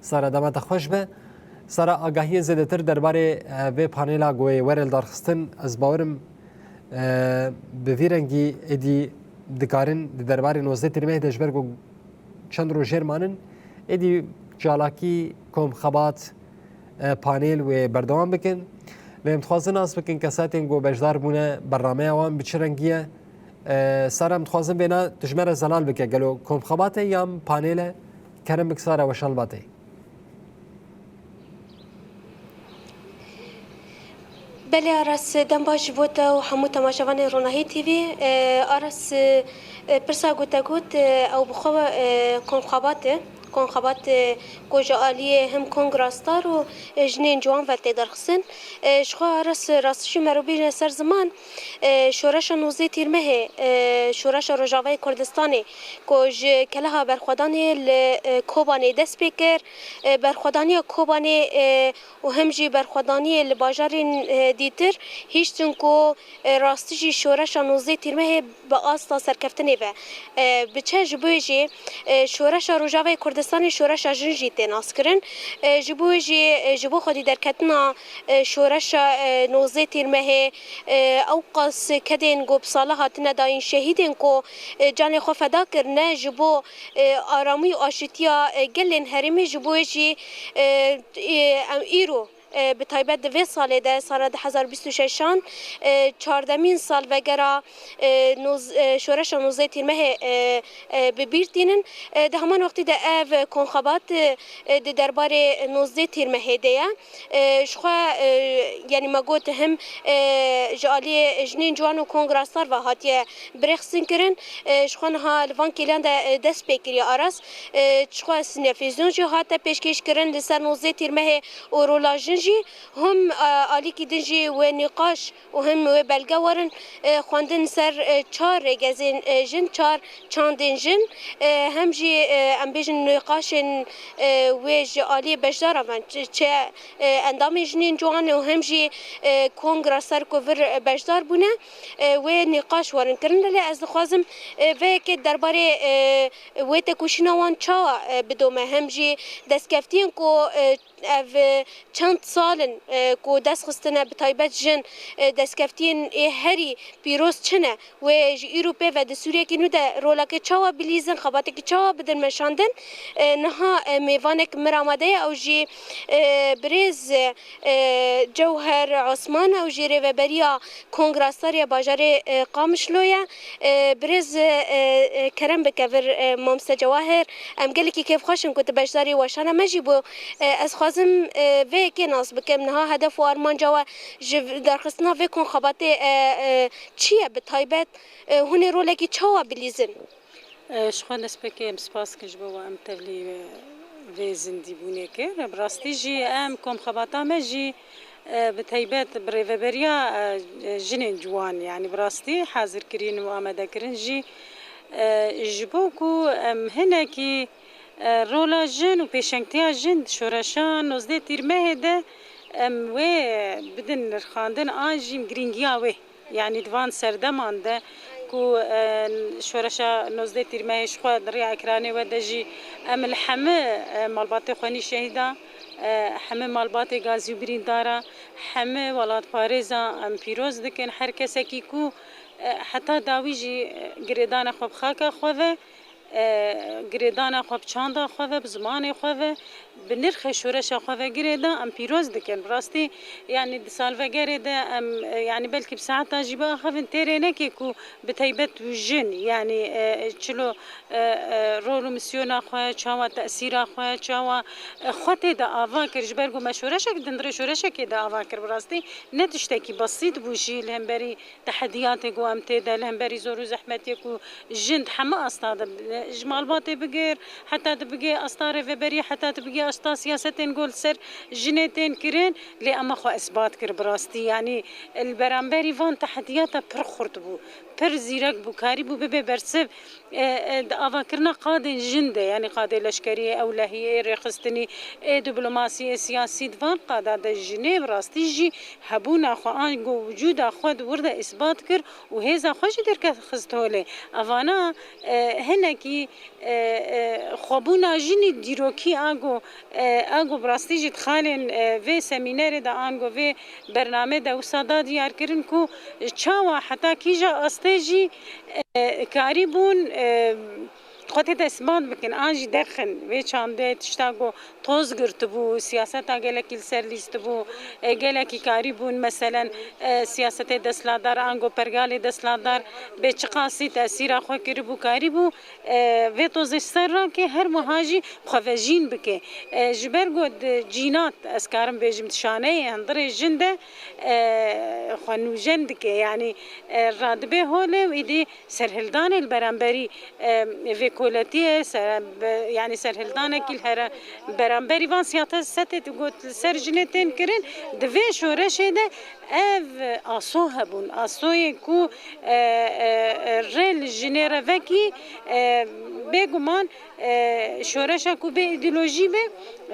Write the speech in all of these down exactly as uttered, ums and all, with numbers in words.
Sara, dema te xweş be. Sara, agahiyê zêdetir derbarê, e, vê panêla ku ê were li darxistin, ez bawerim, e, bi vî rengî êdî dikarin di derbarê nozdeh Tîrmehê de, ji ber ku çend roj jêr manin, êdî çalakî, kom, xebat, e, panêl wê berdewam bikin. Lê em dixwazin nas bikin kesatên ku beşdar bûne, bernameya wan bi çi rengî ye. E, Sara, em dixwazin vêna tu ji me re zelal bike. Gelo kom xebat e yan panêl e? Kerem bik Sara, weşan batê. Belê Aras, dem baş ji bo te û hemû temaşevanên Ronahî T V. E, Aras, e, pirsa ku te got, e, ew bi xwe, e, komxebat e. Komxebat, e, ku ji aliyê him Kongra Star û, e, jinên ciwan ve tê derxistin. E, ji xwe Aras, rastî jî merû bîne ser ziman, e, şoreşa nozdeh Tîrmehê, e, şoreşa Rojavayê Kurdistanê ku ji keleha berxwedanê li, e, Kobanê dest pê kir, e, berxwedaniya Kobanê, e, û him jî berxwedaniyê li bajarên, e, dîtir hiştin ku, e, rastî jî şoreşa nozdeh Tîrmehê bi asta serkeftinê ve, e, biçe. Ji bo wê jî, e, şoreşa Rojavayê Kurdistanê şoreşa jin jî tê naskirin. E, ji bo wê jî, e, ji bo xwedî derketina, e, şoreşa, e, nozdeh Tîrmehê, e, ew qas kedên ku bi sala hatine dayîn, şehîdên ku, e, canê xwe feda kirine ji bo, e, aramî û aşîtiya, e, gelên herêmê, ji bo wê jî, e, e, em îro, e, bi taybet di vê salê de, sala du hezar bîst û şeşan, e, çardemîn salvegera, e, noz-, e, şoreşa nozdeh Tîrmehê, e, e, bi bîr tînin. E, di heman wextî de ev konxebat, e, e, di derbarê nozdeh Tîrmehê de ye. E, ji xwe, e, yanî me got him, e, ji aliyê jinên ciwan û Kongra Star ve hatiye birêxistin kirin. E, ji xwe niha li van kêliyan de, e, dest pê kiriye Aras. E, ji xwe sinefîzyon jî hate pêşkêş kirin li ser nozdeh Tîrmehê û rola jin jî. Him, e, alîkî din jî wê nîqaş û him wê belge werin, e, xwendin ser, e, çar rêgezên, e, jin, çar çandên jin, e, hem jî, e, em bêjin nîqaşên, e, wê ji aliyê beşdaran ve, çi, çi, e, endamên jinên ciwan û hem jî, e, kongra ser ku vir, e, beşdar bûne, e, wê nîqaş werin kirin. Lê ez dixwazim, e, vê yekê derbarê, e, wê tekoşîna wan çawa, e, bidome, hem jî destkeftiyên ku, e, ev, e, çend sal in, e, ku dest xistine, bi taybet jin, e, destkeftiyên ê herî pîroz çi ne? Wê ji îro pê ve di Sûriyekî nû de rolekê çawa bilîzin, xebatekî çawa bidin meşandin? E, niha, e, mêvanek mir amade ye, ew jî, e, birêz, e, Cewher Osman, ew jî rêveberiya Kongra Star ya bajarê, e, Qamişlo ye. E, birêz, e, e, kerem bike vir, e, Mamste Cewahir. Em gelekî kêfxweş in ku tu beşdarî weşana me jî bû. E, ez xwazim, e, vê yekê nas bikim. Niha hedef û armanca we ji v-, derxistina vê konxebatê, e, e, çi ye bi taybet? E, hûn ê rolekî çawa bilîzin? E, ji xwe destpêkê em spas dikin ji bo we em tevlî, e, vê zindîbûnê kir. Bi rastî jî em komxebata me jî, e, bi taybet bi rêveberiya, e, e, jinên ciwan, yanî bi rastî hazirkirîn û amadekirin jî, e, ji bo ku em hinekî, e, rola jin û pêşengtiya jin di şoreşa nozdeh Tîrmehê de em wê bidin nirxandin an jî girîngiya wê. Yanî di van serdeman de ku, e, şoreşa nozdeh Tîrmehê ji xwe di rêya ekranê we de jî em li hemî, e, malbatê xwenî şehîda, e, hemî malbatê gazî û birîndara, hemî welatparêza em pîroz dikin. Her kesekî ku, e, heta dawî jî, e, girêdana xwe bi xaka xwe ve, e, girêdana xwe bi çanda xwe ve, bi zimanê xwe ve, bi nirxê şoreşa xwe ve girêda, em pîroz dikin. Bi rastî, yanî di salvegerê de em, e, yanî belkî bi saeta jî biaxivin, têrê neke ku bi taybet û jin, yanî, e, çilo, e, e, rol û misyona xwe, çawa tesîra xwe, çawa, e, xwe tê de ava kir, ji ber ku me şoreşek di hundirê şoreşekê de ava kir, bi rastî ne tiştekî besît bû jî li hemberî tehediyatê ku em tê de li hemberî zor û zehmetiyê ku jin di hemî asta de, ji malbatê bigir, heta dibigê asta rêveberiyê, heta dibigê asta siyasetên ku li ser jinê tên kirin, lê ema xwe isbat kir bi rastî. Yanî li beramberî van tehediyata pir xurt bû, pir zîrek bû, karîbû bibe bersiv, e, e, di avakirina qadên jin de, yanî qadê leşkeriyê, ewlehiyê, rêxistinî, ê diplomasiyê, siyasî, di van qada de jinê bi rastî jî hebûna xwe, ango wicûda xwe di wir de îsbat kir û hêza xwe jî derkexist holê. Evana, e, hinekî, e, e, xwebûna jinî dîrokî ango E, ango bi rastî jî di xalên, e, vê semînerê de, ango vê bernamê de wisa da diyarkirin ku çawa heta kîja astê jî, e, karîbûn, e, xwe tê tesmat bikin, an jî derxin vê çandê tişta ku toz girtibû, siyaseta gelekî li ser lîstibû, e, gelekî karîbûn, meselen, e, siyasetê desthilatdar, ango pergalê desthilatdar bê çiqasî tesîra xwe kiribû, karîbû, e, vê tozê ser rake, her wiha jî xwevejîn bike. E, ji ber ku di cînat, ez karim bêjim, di şaneyê hundirê jin de, e, xwe nûjen dike, yanî, e, radibe holê û îdî serhildanê li beramberî, e, vê koletiyê, ser-, be-, yanî serhildanekî li here beramberî van siyasetê ku li ser jinê tên kirin, di vê şoreşê de ev aso hebûn. Asoyê ku, e, e, e, rê li jinê re vekî, e, bêguman, e, şoreşa ku bê îdeolojî be,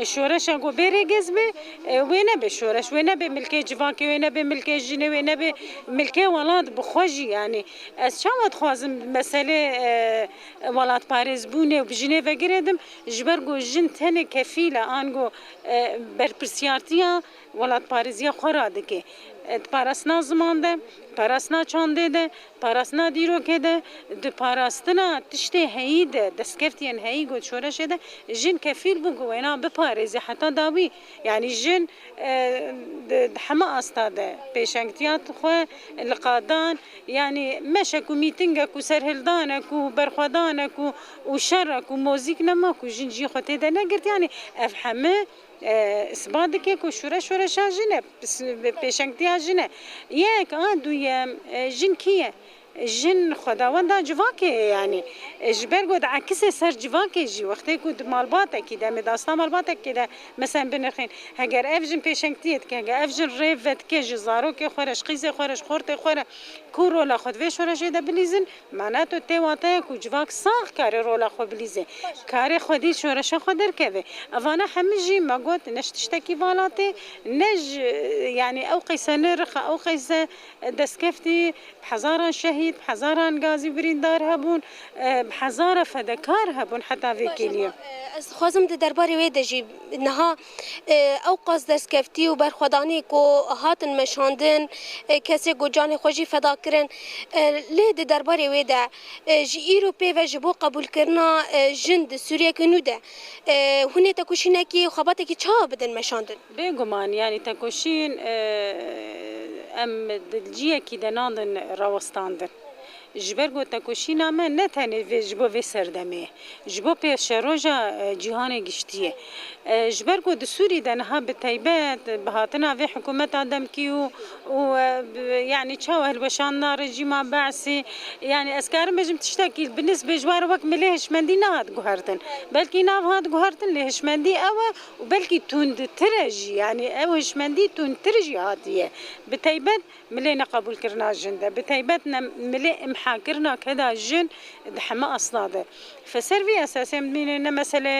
şoreşa ku bê rêgez be, e, wê nebe şoreş, wê nebe milkê civakê, wê nebe milkê jinê, wê nebe milkê welat bi xwe jî, yanî. Ez çawa dixwazim meselê, e, welatparêzbûnê û bi jinê ve girêdim? Ji ber ku jin tenê kefîl e, ango, e, berpirsiyartiya welatparêziya xwe radike. E, di parastina ziman de, parastina çandê de, parastina dîrokê de, di parastina tiştê heyî de, destkeftiyên heyî ku di şoreşê de jin kefîl bû ku wêna biparêze heta dawî. Yanî jin, e, di, di heme asta de pêşengtiya xwe li qadan, yanî meşek û mîtingek û serhildanek û berxwedanek û, û şerek û mozîk nema ku jin cî xwe tê de negirt. Yanî ev heme, e, isbat dike ku şûreş şûreşa jin e, pis-, pêşengtiya jin e. Yek, a duyem, e, jin kî ye? Jin xwedawenda civakê ye, yanî, e, ji ber ku diekise ser civakê jî, wextê ku di malbatekî de, em ê di asta malbatekê de, meselen, binirxîn, heger ev jin pêşengtiyê dike, heger ev jin rê vedike ji zarokê xwe re, ji qîzê xwe re, ji xortê xwe re, ku rola xwe di vê şoreşê de bilîzin, mana tu tê wateye ku civak sax kare rola xwe bilîze, kare xwedî şoreşa xwe derkeve. Evana hemî jî me got, ne ji tiştekî vala tê, ne ji, yanî, ew qeyse nirx e, ew qeyse destkeftî, bi hezaran şehîd, bi hezaran gazî birîndar hebûn, e, bi hezara fedekar hebûn heta vê kêliyê. E, ez dixwazim di derbarê wê de jî niha, e, ew qas destkeftî û berxwedanî ku hatin meşandin, e, kesê ku canê xwe jî feda kirin, e, lê di derbarê wê de, e, ji îro pê ve ji bo qebûlkirina, e, jin di Sûriyeke nû de, e, hûn ê tekoşînekî, xebatekî çawa bidin meşandin? Bêguman, yanî tekoşîn, e, em di ciyekî de nadin rawestandin. Ji ber ku tekoşîna me ne tenê vê, ji bo vê serdemê ye, ji bo pêşeroja, e, cîhanê giştî ye. E, ji ber ku di Sûrî de niha bi teybet bi hatina vê hikûmeta demkî û, û, e, bi, yanî çawa hilweşandina rejîma Be'sî, yanî ez karim bêjim tiştekî bi nisbê ji wan re wek milê hişmendî nehat guhertin. Belkî nav hat guhertin, lê hişmendî ew e. Û belkî tundtir e jî, yanî ew hişmendî tundtir jî hatiye. Bi teybet milê neqebûlkirina jin de, bi teybet ne milê imhakirina keda jin di heme asla de. Fe ser vî esasê em dibînin ne meselê,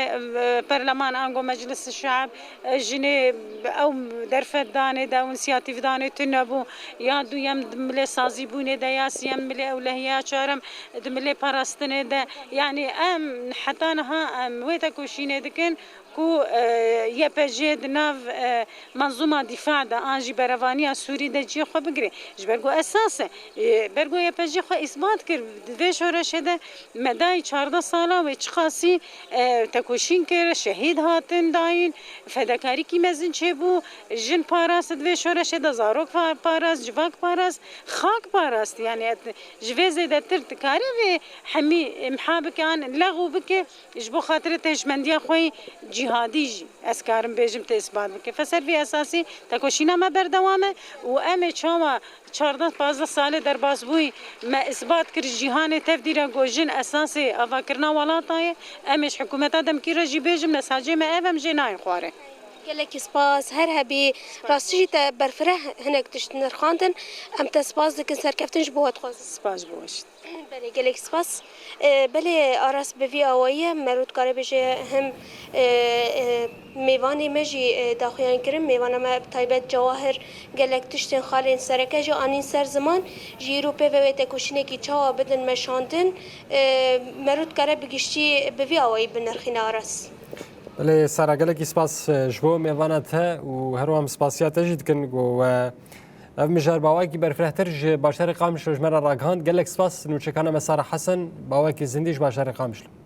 e, perleman ango meclis şe'b, e, jinê ew derfet danê de, ew însiyatîf danê tune bû, ya duyem di milê sazîbûnê de, ya siyem milê ewlehiya, çarem di milê parastinê de. Yanî em heta niha em wê tekoşînê dikin, ku, e, Y P G di nav, e, menzûma dîfa de an jî berevaniya Sûrî de cihê xwe bigire. Ji ber ku esas e, e, ber ku Y P G xwe îsbat kir, di vê şoreşê de me dayî çardeh sala wê çiqasî, e, tekoşîn kir, şehîd hatin dayîn, fedekarîkî mezin çêbû, jin parast di vê şoreşê de, zarok pa-, parast, civak parast, xak parast. Yanî et-, ji vê zêdetir dikare vê hemî imha bike an lexû bike. Ji bo xatirê têşmendiya xwe yî cîhadî jî, ez karim bêjim, tê îsbat bike. Fe ser vî esasî tekoşîna me berdewam e û em ê çawa çardeh pazdeh salê derbasbûyî me îsbat kir ji cîhanê tevdî re ku jin esasê avakirina welata ye. Em ê ji hikûmeta demkî re jî bêjim, ne sadece me ev, em jê nayên xwarê. Gelekî spas, her hebî. Rastî jî te berfireh hinek tişt nirxandin. Em te spas dikin, serkeftin ji bo we dixwazin. Spas ji bo we jî. Belê, gelek spas. E, belê, Aras bi vî awayî ye, mero dikare bêje him, e, e, mêvanê me jî, e, daxuyanî kirin. Mêvana me bi taybet Cewahir gelek tiştên xalên sereke jî anîn ser ziman. Ji îro pê ve wê tekoşînekî çawa bidin meşandin, e, mero dikare bi giştî bi vî awayî binirxîne, Aras. Belê Sara, gelekî spas, e, ji bo mêvana te û her wiha em spasiya te jî dikin ku we ev mijar bi awayekî berfirehtir ji bajarê Qamişlo ji me re ragihand. Gelek spas nûçekana me Sara Hesen, bi awayekî zindî ji bajarê Qamişlo.